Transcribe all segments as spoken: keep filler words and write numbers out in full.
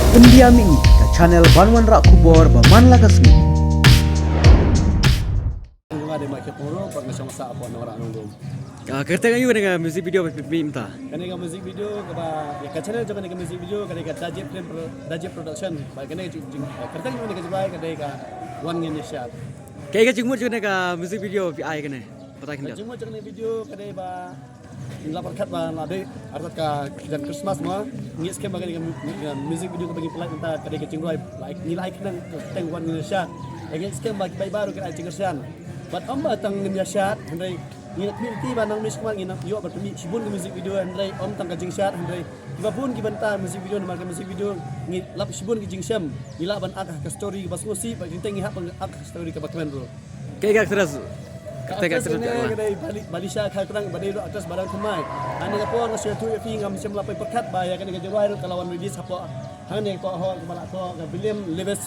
India Mih, ka channel ban wanrah khubor ba man la ka sngi. Nga dei Michael Poro, bad nga shong sah hapoh Nongrah Nongrum. Ah, kyrteng aïu kane ka music video ba phi mih mynta? Kane ka music video kaba, ïa ka channel jong kane ka music video ka dei ka Dajip Film Pro-, Dajip Production. Bad kane ka jing, jing, kyrteng jong kane ka jingrwai ka dei ka Wan Ngin Ïashad. Kaei ka jingmut jong kane ka music video phi ai kane? Batai khyndiat. Ka jingmut jong kane ka video ka dei ba ngi la pyrkhat ba la dei artat ka jan Christmas mo. Ngi skhem ba kane ka mu-, ka music video kaba ngi pynlait mynta ka dei ka jingrwai, la ai, ngi la ai kyrteng, kyrteng Wan Ngin Ïashad. Ngi skhem ba ki paidbah ruh kin ai jingkyrshan. Bad ym ba tang ngin ïashad, hynrei ngi la khmih lynti ba nang mih sha khmat ngin ïoh ban pynmih shibun ka music video, hynrei ym tang ka jingshad, hynrei kiba bun ki bynta music video, namar ka music video ngi lap shibun ki jingshem, ngi lah ban ak ha ka story kaba sngewsih, bad kine ngi hap ban ak ha ka story kaba kmen ruh. Kaei ka actress? Kaei ka actress? Actress ne ka dei Bali-, Balisha Kharkhrang, ba dei ruh actress ba dang thymmai. Hangne ka por nga shu ïathuh ïa phi, ngam shym la poi pyrkhat ba ïa kane ka jingrwai ruh ka la wan release hapoh hangne hapoh hall kaba la thoh ka William Lewis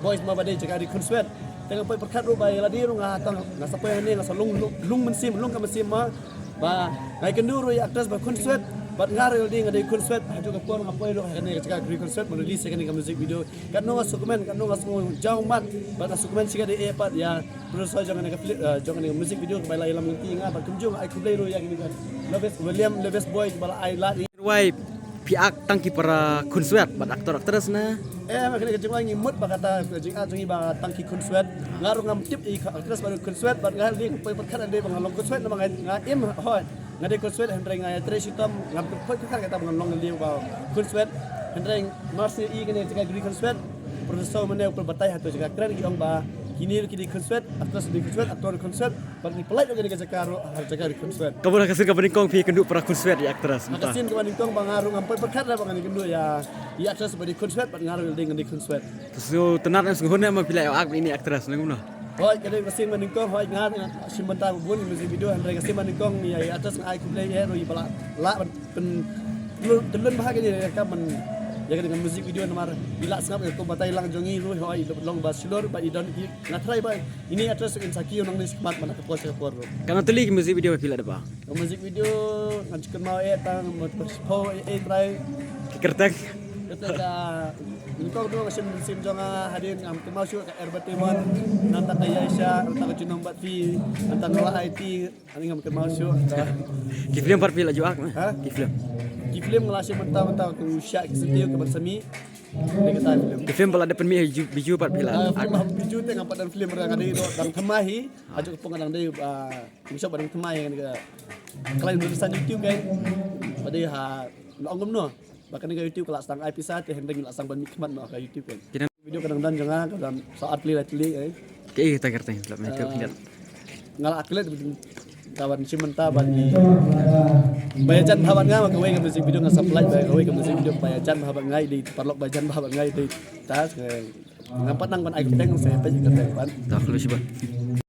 Boys mo, ba dei jaka ri khunswet. Te ngam poi pyrkhat ruh ba ïa lade ruh nga tang, nga sa poi hangne nga sa lung, lung, lung mynsiem, lung ka mynsiem mo. Ba nga ïakynduh ruh ïa actress ba khunswet, bad nga ruh ïa lade nga dei khunswet, haduh ka por nga poi ruh hangne ka jaka ri khunswet ban release ïa kane ka music video. Katno nga sngewkmen, katno nga sngew jaw mat, bad nga sngewkmen shikatdei eh pat ïa producer jong kane ka fli-, eh, jong kane ka music video kaba la ïalam lynti ïa nga, bad kumjuh nga ai khublei ruh ïa kane ka Lewis, William Lewis Boy kaba la ai lad ïa nga. Wai phi ak tang ki para khunswet bad actor actress ne? Em, kane ka jingrwai ngi mut ba kata ka jingak jong ngi ba tang ki khunswet. Nga ruh ngam tip ïa ki actress bad khunswet, bad nga dei poi pyrkhat dei ba nga long khunswet namar nga, nga im hoi. Nga dei khunswet hynrei nga ïatrei shitom, ngam tip poi pyrkhat kata ba nga long dei ba khunswet. Hynrei mar shu ïohi kane ka jaka ri khunswet, producer mynne u pynbatai hato jaka kren ki ong ba kine ruh ki dei khunswet, actress dei khunswet, actor dei khunswet. Bad ngi pynlait ruh kane ka jaka ruh ha jaka ri khunswet. Kaba na ka sien kaba nyngkong phi kynduh para khunswet ïa actress mynta? Ha ka sien kaba nyngkong ba nga ruh ngam poi pyrkhat ruh ba ngan ïakynduh ïa, ïa actress ba dei khunswet bad nga ruh dei ngan dei khunswet. Te sngewtynnat ne sngewhun ne ma phi la ïoh ak ïa ine i actress ne kumno? Hooid, ka dei ka sien ba nyngkong, hooid nga, nga shim bynta bun ïa music video, hynrei ka sien ba nyngkong ïa i actress nga ai khublei ïa ruh i ba la, la ban pyn, tyllun, tyllun bha kane ka kam ban ïa kane ka music video namar i la sngap ïa ka batai lang jong ngi ruh, hooid i long ba shlur bad i don i, nga tharai ba ine i actress in sa kiew nangne shakhmat ban ap ka por sha ka por ruh. Katno tylli ki music video ba phi la dep ba? Ka music video ngan shu kynmaw eh tang mut ba shiphew eh, eh trai. Ki kyrteng? Kyrteng ka nyngkong ruh nga shim mynsiem jong nga hadien ngam kynmaw shuh, ka Erbatimon, nangta ka Yaisha, nangta ka Junom Bad Phi, nangta Nora Aiti, ani ngam kynmaw shuh. Ki film pat phi la ju ak ne? Ha? Ki film? Ki film nga la shim mynta, mynta ka U Shah Ki Syntiew, Ka Ban Sa Mih. Dei kata ki film. Ki film ba la dep pynmih ha Bijou, Bijou pat phi la ak? Ah, film ha Bijou te ngam pat don film, nga dei dang thymmai hi. Hajuh ka por nga dang dei, ah, Ym shop ba dang thymmai kane ka. Khlem da san YouTube kan. Ba dei ha, la ong kumno. Ba kane ka YouTube ka la sdang ai pisa te hynrei ngi la sdang ban mih khmat noh ka YouTube kan. Kine video ka dang don jong nga ka don saw ar tylli lai tylli eh. Kaei kata ka kyrteng, la mih ka. Eh, pynjat. Nga la klet ka ban shim mynta ban i. Ba ïajan bha bad nga, ba kawei ka music video nga sa pynlait, ba kawei ka music video ba ïajan bha bad nga, i dei paralok ba ïajan bha bad nga, i dei ta, eh, ngam pat nang ban ai kyrteng, sa peit kyrteng pat. Ta khlem shi ban.